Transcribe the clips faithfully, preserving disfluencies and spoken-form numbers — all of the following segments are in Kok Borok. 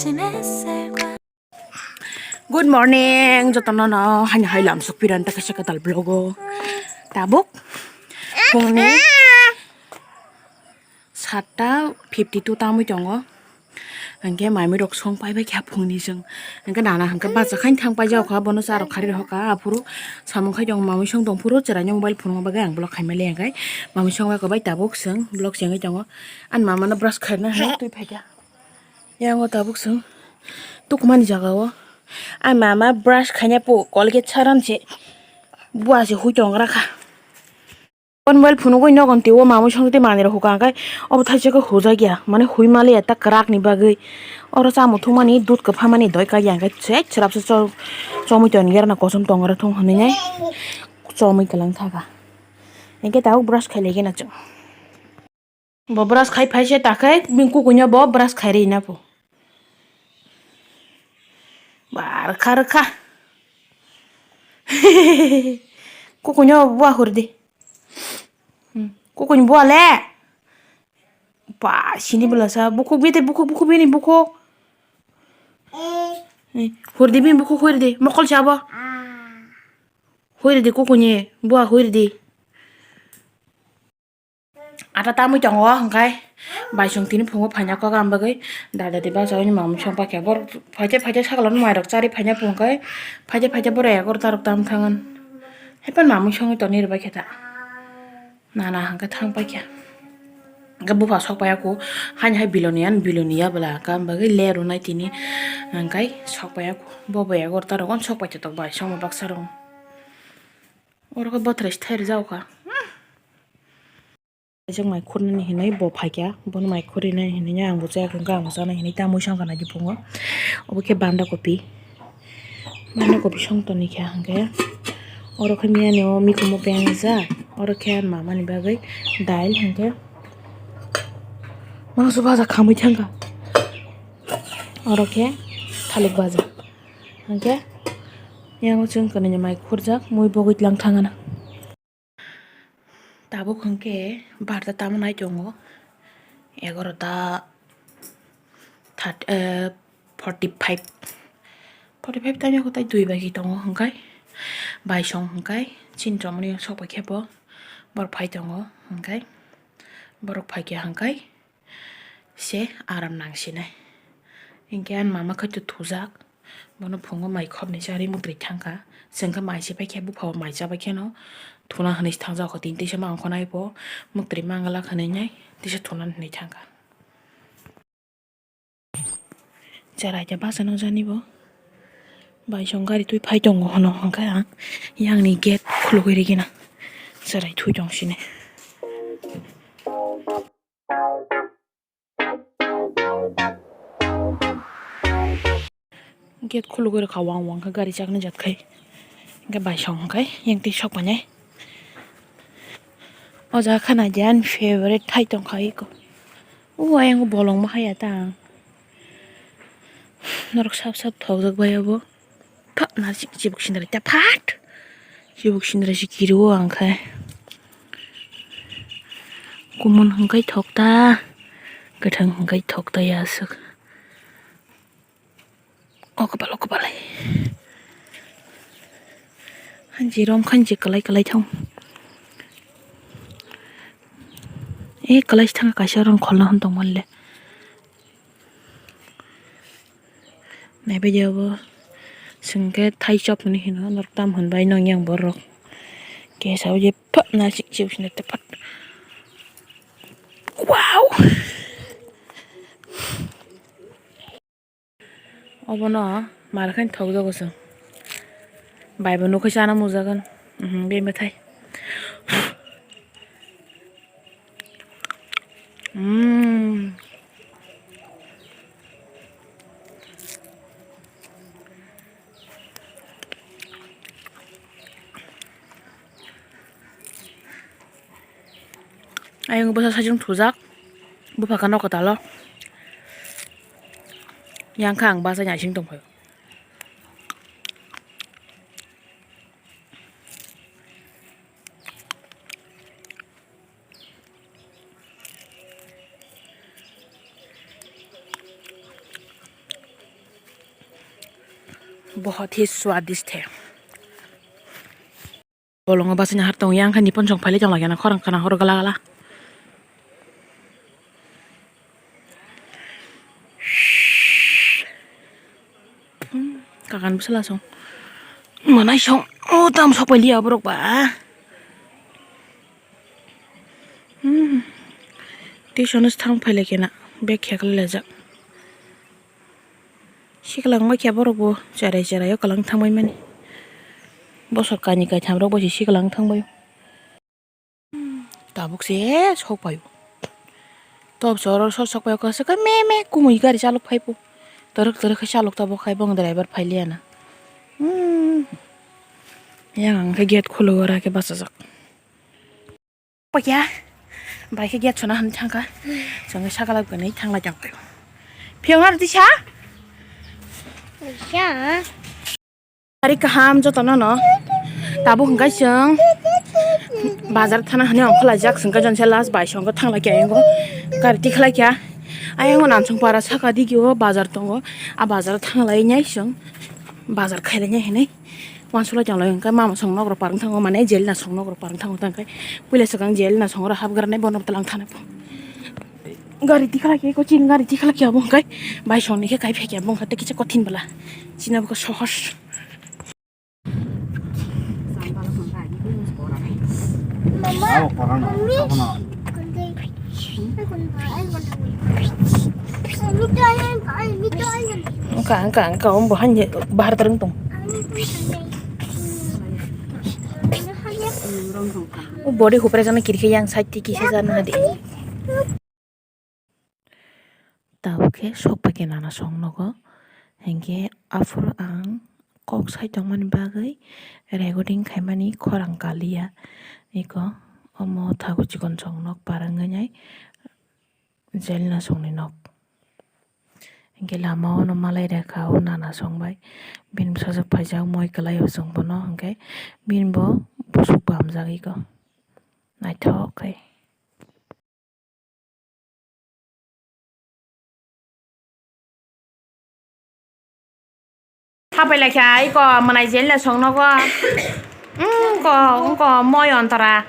Good morning, jotono no haino hai lamsok piran ta kaisa kwtal vlog o. Tabuk phungni satta fifty two tamwi tongo. Hwnkhe mamwi rok song pai bai kha phungni chwng. Hwnkhe nana hwnkhe bacha khain thang pai jao kha, bono cha rok khari rw kha. Aphuru samung khai tongo, mamwi song tong phuru chwraino mobile phunukna bagwi ang vlog khai mali hwnkhe mamwi song bai tabuk chwng vlog chengwi tongo. Ani mama no brush khaina hai twi phaikha. Yango tabuk chwng tukumani jaga o. Ai mama brush khaina po Colgate saran se bua se hui tong gra kha. Kon mobile phunugwi nogon twi o mamwi song tei manwi rok hukha hwnkhe obo thaisa khe hujak ya mane hui mali ya ta kwrak ni bagwi. Oro chamung thung mani dudh kwpha mani doi kaiya hwnkhe sek srap se cho-, chomwi tong gra na kosom tong gra thung hinwi nai chomwi kwlang thaka. Hwnkhe tabuk brush khai lai gana chwng. Bo brush khai phai se ta khe bini kukuino bo brush khai rina pho. Ba rwkha rwkha. Kukuino bua hur di. Hmm, kukuini bua le. Ba sini bwla sa bukhuk bete bukhuk bukhuk bini bukhuk. Hmm, hur di bini bukhuk hur di mokol sabo. Hur di kukuini bua hur di. Ata tamwi tongo hwnkhe baisong tini phungo phaina kok ang bagwi dada tei bachaini mamwi song paikha borok phaite phaite sakalono mairok charwi phaina phunukhe phaite phaite borok egarotarok tam thangan haiphano mamwi songwi tongni rwbaikhe ta nana hwnkhe thang paikha hwnkhe bupha sok paiya kho haini hai biloni ani biloni ya bwla hwnkhe ang bagwi le rwnai tini hwnkhe sok paiya kho bobo egarotarok sok paithotok baisongma baksarok oro khe bothrai se thai rwjak kha. Kaisa mai khurnani hinwi bo phaikha, bono mai khurina hinwi ang bo chaya hwnkha, ang bo chanai hinwi ta muisang kana di phungo. Obo khe banda kopi, banda kopi song toni kha hwnkhe oro khe miyani o mikhumo pengjak, oro khe mamani bagwi dail hwnkhe mangso baja khamwi thangkha, oro khe thalik baja hwnkhe yango chwng kwnwi mai khurjak mui bogwi tlang thangana. Tabuk hwnkhe barta tamo nai tongo, egarota thirty, eh, forty five, forty five taimo khe tai dui bai khe tongo hwnkhe baisong hwnkhe chini romani sok bai khe bo borok phai tongo hwnkhe borok phaikha hwnkhe se aram nangsinai. Hinkhe ani mama khaito thujak, bono phungo mai khopni charwi muktwi thangkha. Chwngkhe mai se paikhe, buphao mai chabai kheno thuna hinwi thangjak kho, tini teisa ma ongkhonai bo muktwi manglak hinwi nai teisa thuna hinwi thangkha. Cherai khe bachano jani bo baisong gari twi phai tongo hwno hwnkhe ang yangni gate khulugwi rwgwino cherai thui tong sini. Gate khulugwi rwkha wang wang khe gari chaknai jat khai hwnkhe baisong hwnkhe yang twi sok painai. O jaga khana je ani favorite thai tongkha eko. O ayang bolong ma haya ta ang. Norok sap sap thokjak bai abo. Pha, narsing chibuk sindra ta phat. Chibuk sindra si kiri o ang khai. Kumun hwnkhe thokta. Kwthang hwnkhe thokta ya aswk. O kwpal, o kwpal. Hanchi rom khanchi kwlai kwlai thang. E kwlai thang kaisa rong kholna hwn tongmani le. Naibaidi obo chwngkhe thai chopmani hino norok tam hwnbai nong yang borok. Kesa o je pha naisik chibuk sina tepat. Wow! Obono malkhani thokjago chwng. Baibo nukhe chana mujagan. Mhm, bini bwthai. Mm. Ayang bwsa sajwng thujak, buphakano kwtalo. Yang kha ang bachani asing tongphaio. Bahut hi swadisht hai. Bolongo bachani har tong yang khe nipon song phailai tong lagena khorang kana horo gala gala. Hmm, kakan bwsala song. Manai song. O tam sok pailiya borok ba. Hmm. Tuition thang phailai kena bag kheklai lajak. Sikla wngma khe borok bo cherai cherai o kwlwng thangbai mani. Bosor kainwi kaitham rok bai se sikla wng thangbai o. Tabuk se sok pai o. Top choro sor sok pai o, kaisa khe me me kumui gari chalok phai po. Torok torok khe chalok tabuk khai bong driver phai liya na. Hmm. Yang ang khe gate khulugwi ora khe bachajak. Pakya. Bai khe gate sona han thangkha. Chwng sakala gwnwi thanglai tong. Phiyong ar disa? Disa. Ari kaham jotono no. Tabuk hwnkhe chwng bazar thana hwnwi ongkha laijak, chwng khe joni se last bai songkhe thanglai khe ayang o gari tikhlai kha. Ayang o Nansong para saka digi o bazar tongo. A bazar thanglai nai chwng bazar khailai nai hinwi. Wansukla chwng lai hwnkhe mama song nok rok parwng thango, mane jelna song nok rok parwng thango, tangkhe puila swkang jelna song rok hapgranai bono twlang thana. Gari tikhlai khe, coaching gari tikhlai khe abo hwnkhe bai song ni khe kai phai khe abo hwnkhe tei kisa kothin bwla. Chini abo khe sohos. Mama, mami. Wngkha, wngkha, wngkha, omo bo haino bahar twrwng tong. O body hupre jana kirikhe yang side tiki se jana de. Tabuk khe sok pai khe nana song nogo, hinkhe aphuru ang kok sai tongmani bagwi recording khaimani khorang kaliya. Eko omo thago chikon song nok parwngwi nai. Jelna songni nok. Hinkhe lama o no malai rwkha o nana song bai. Bini bwsajwk phaijak moi kwlai o chwng bono hinkhe bini bo bwswk bamjak eko. Naithok khe. Hapai lai kha, iko mwnai jelna song nogo. Wngko, wngko, moi ontara.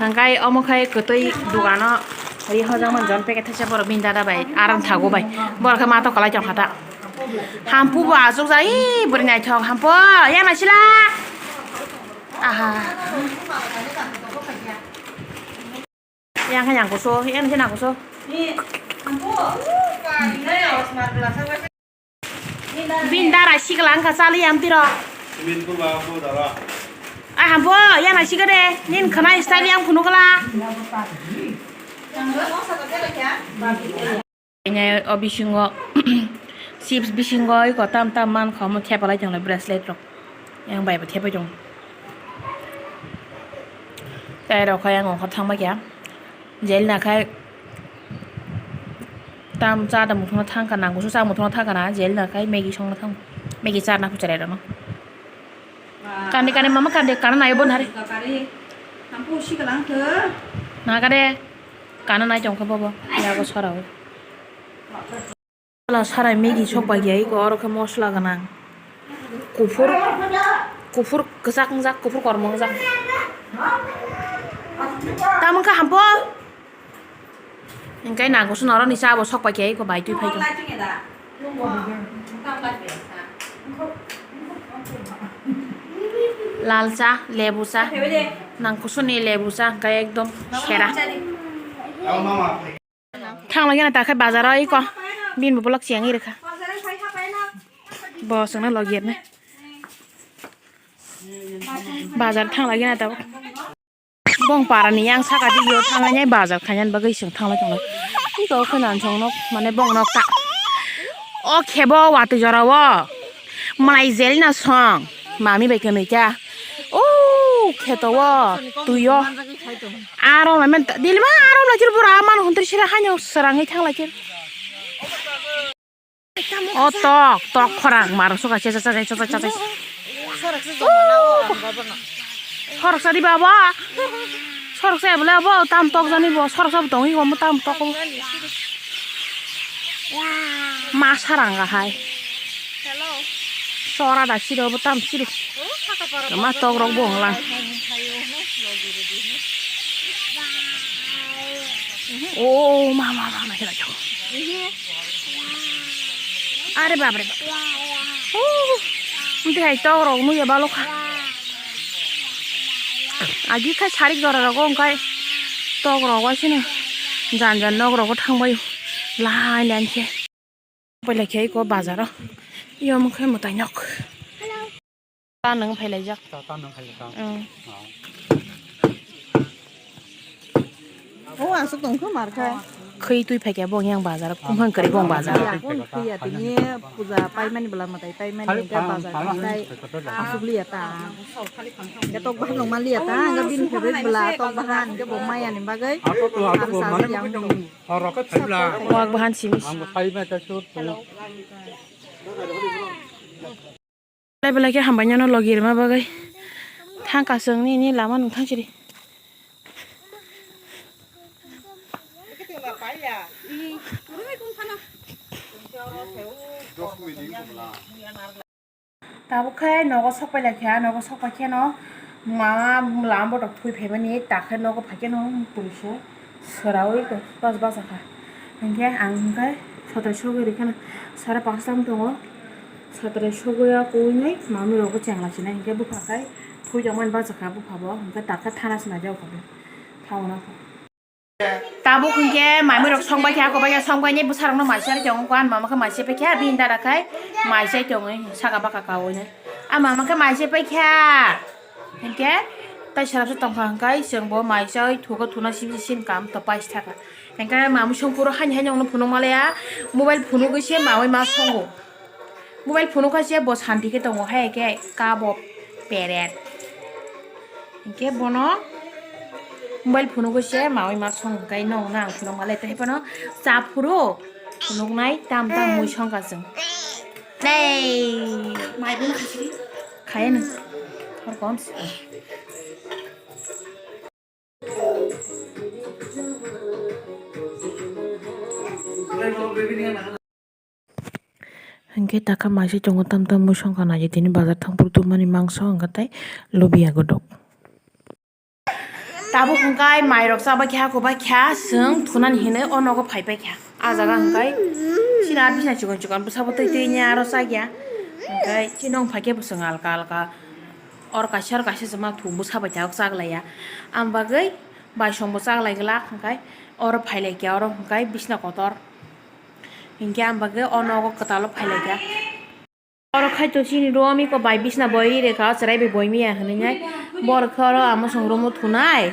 Hingkai omo khai kwtwi dogano ri hojak man jon packet thaisa borok bini dada bai aram thago bai. Borok khe mato kwlai tong kha ta. Hampu bo achuk jai, bwrwi naithok hampu, ya naisila. Aha. Yang khe nang kusu, yang khe nang kusu. Bin dara sikla wngkha chali yang tiro. Ai hambo, yang naisika de, nin khana style yang phunukla. Ini o bisingo chips bisingo iko tam tam man khomo thepalai tongo bracelet rok. Yang bai bo thepai tongo. Tei rok khe yang ongkhor thangma khe jail na khai tam cha da muthungna thangkha nango su cha muthungna thangkha na jail na khai Maggie songna thang Maggie charna phucharai rokno. Kandi kandi mama kandi kana nayo bon hari. Na kade. Kana nai tongkha bobo yago sarao. Mosla sarai Maggie sok bai ya iko oro khe mosla gwnang. Kuphur kuphur kwchak wngjak kuphur kormo wngjak. Tamo khe hampo. Hingkai nango swnaro ni cha bo sok pai khe iko bai twi phai tong. Lal cha, lebu cha, nang kusuni lebu cha, hingkai ekdom sera. Thang lagi na takhai bazar o iko. Bin bo block chiang iri kha. Bo songna log yet ne. Bazar thang lagi na ta. Bong para ni yang saka di yo thang nai bazar khaina bagwi song thang lai tong lai. Iko khoi nan song nok mane bong nok ta. O khebo watwi jora o. Mai jel na song. Mami bai kwnwi kha. O kheto o twi o. Aro mai man dilma aro lai jir bura man huntri sira hanyo sarangwi thang lai jir. O tok tok khorang mar soka cha cha cha cha cha. Sorok sa di baba. Sorok sa bole abo tam tok jani bo sorok sa tong i bo tam tok. Ma saranga hai. Sora da siro bo tam siro. Ma tok rok bo wnglang. O ma ma ma na kira. Are bab re bab. Mte hai tok rok nuya balo kha. Agi khai sarik jora rogo wngkhai tok rok waisino jan jan nok rogo thangbai line line khe. Pailai khe iko bazaro. Iyo mokhe mwtai nok. Ta nwng phailaijak. Ta, ta nwng phailaijak. Mm. Oh. O aswk tongkha markha. Khwi twi phaikha bo yang bazar, kumhang kwrwi bo bazar. Ya, kon khwi ya tini puja paimani bwla mwtai paimani hwnkhe bazar thangnai aswk liya ta. Hwnkhe tok bahan rok man liya ta, hwnkhe bini favorite bwla tok bahan, hwnkhe bo maya ni bagwi. Wak bahan simi. Belai belai khe hambai nw logi rwma bagwi. Thang kasung nini lama nung thang siri. Tabuk khe nogo sok pai lai kha, nogo sok pai khe no mama lama botok thwi phaimani, ta khe nogo phai khe no tungsu. Swraui bas basa kha. Hinkhe ang hinkhe sotro sogwi rwkhe no sara panchta wng tongo. Sotro sogwi o kuinwi mamwi rokbo chengla sinai hinkhe bupha khai phui tongmani bachakha bupha bo hinkhe takhe thana se naijak kha bo. Thaono. Tabuk hinkhe mamwi rok songbai kha, kobai kha songbai ni bwsarokno mai chari tongo, ani mama khe mai se paikha bini dada khai mai chai tongo saka baka kaui nai. A mama khe mai se paikha. Hinkhe tai sarapsa tongkha hwnkhe chwngbo mai chai thugo, thuna sibisi sim kam to paisa thaka. Hinkhe mamwi songphuru haini haini wngno phunukma laya mobile phunugwi se mamwi ma songo. Mobile phunukha se bo santi khe tongo hai khe kabo peret. Hinkhe bono mobile phunugwi se mamwi ma song hwnkhe nokno ang phunukma lai tei phano chaphuru phunuknai tam tam mui songkha chwng. Nei. Mai bono khaisiri. Khayano. Hor kom se. Hinkhe takha mai se tongo tam tam mui songkha naidi tini bazar thangphuru tubumani mangso hwnkhe tei lubia godok. Tabuk hwnkhe mairok chabai kha, kobai kha, chwng thunani hinwi o nogo phai pai kha. A jaga hwnkhe chini a bisna chikon chikon bwsabo twi twi nya aro chakya. Hwnkhe chini wng phai khe bo chwng alka alka oro kaisa oro kaisa chwngma thum bwsa bai tabuk chak laiya. Ang bagwi baisong bo chak lai glak hwnkhe oro phai lai kha, oro hwnkhe bisna kotor. Hinkhe ang bagwi o nogo kwtalo phai lai kha. Oro khai to chini room iko bai bisna boi ri rwkha, o chwrai bai boi miya hinwi nai. Borok khe oro amo chwng room o thunai.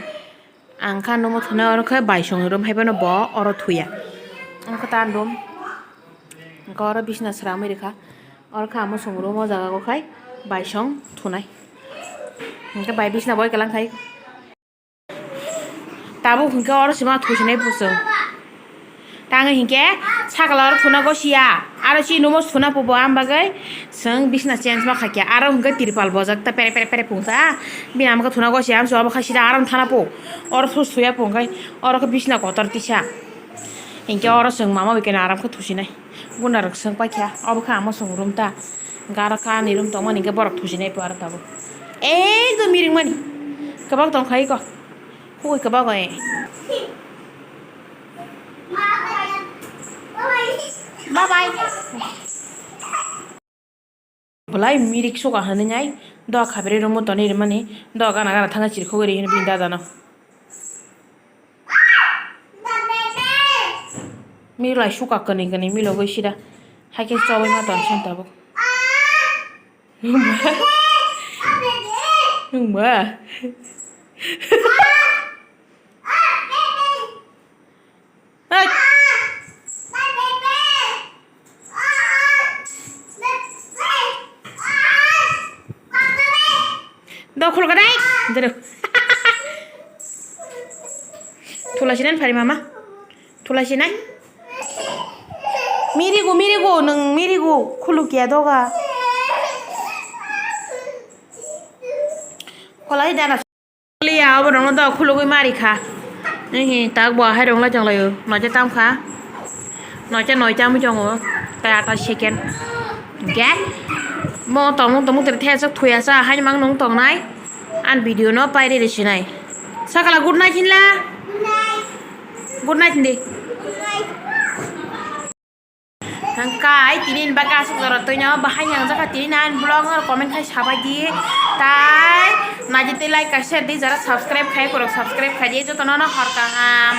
Ang kha nomo thunai, oro khe bai song room hai phano bo oro thuya. Ang khe ta room. Ang khe oro bisna swramwi rwkha. Oro khe amo chwng room o jaga o khai bai song thunai. Hingkhe bai bisna boi kwlang khai. Tabuk hwnkhe oro se ma thusinai bo chwng. Tangwi hinkhe sakala oro thuna gosia. Aro chini room o thuna po bo, am bagwi chwng bisna change ma khaikha. Aro hwnkhe tirpal bojak ta pere pere pere pungsa. Bini ama khe thuna gosia, amso abo khaisida aram thana po. Oro thus thuya po hwnkhe oro khe bisna kotor tisa. Hinkhe oro chwng mama bai khe aram khe thusinai. Guna rok swng paikha, obo khe amo chwng room ta. Hwnkhe aro kha ani room tongmani hinkhe borok thusinai po aro tabuk. Ekdom miringmani. Kwbak tongkha iko. Hugui kwbak oi. Bye bye. Belai mirik suka hinwi nai, doga khabire room o tonwi rwmani, doga gana gana thangwi chirikhogwi rihino bini dada no. Milai suka kwnwi kwnwi milogwi sida, haikhe chobwi ma tonsini tabuk. Wngba? Wngba? Hai. Dokhol kadai. Dero. Thula sinan phari mama. Thula sinai. Mirigo, mirigo, nwng mirigo. Khulukya doga. Kholai dana. Liya, obo rokno do khulugwi mari kha. Ehe, tak bo ahai rok lai tong laio. Maja tam kha. Noita noita mui tongo, tai atta second. Ge? Mo tongmung tongmung tere thesok thuya sa, hai mang nung tongnai. An video no paire de sinai. Sakala good night hinla. Good night hindi. Hangkai tini ni bagwi aswk jora twino bahai nang jaka tini nan vlog no comment khai sabai di. Tai naidi tei like ka share di, jara subscribe khai korok subscribe khai di, joto no no hor kaham.